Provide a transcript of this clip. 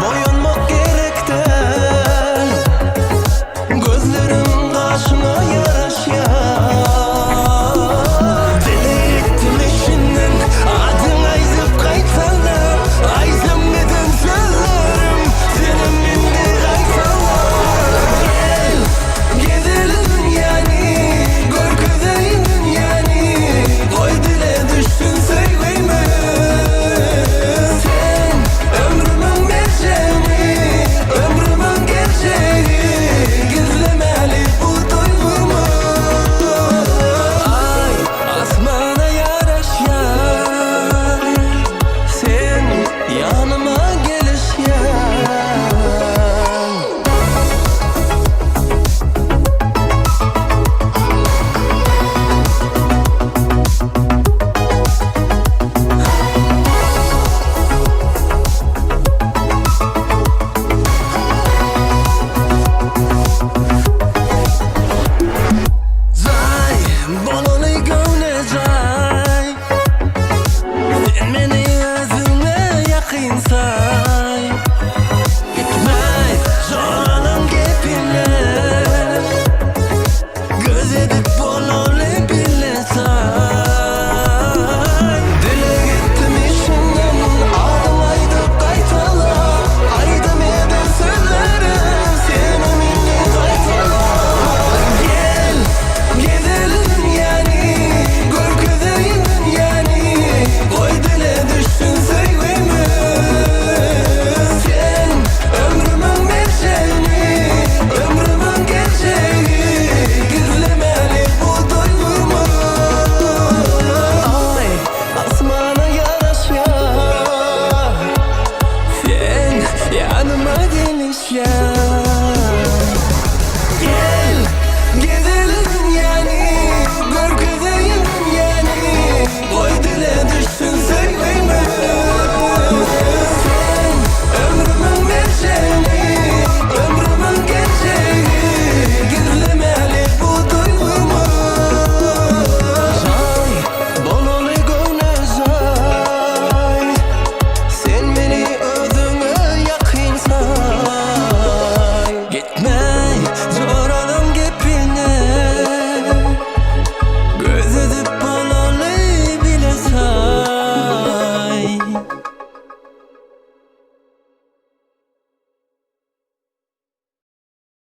Boýanmak gerek däl. Gözleriň gaşyňa ýaraşýar. Dili etdim içinden adyň aýdyp gaýtalap, Aýtsam eden sözlerim senem indi gaýtala. Gel, gezeli dünýäni, görkezeýin dünýäni, Goý dile düşsün söýgimiz. Sen ömrümiň merjeni, ömrümiň geljegi, Gizlemäli bu duýgymy. Aý asmana ýaraşýar, Sen ýanyma gelişýäň. Jaý bolaly göwne jaý Sen meni özüňe ýakyn saý.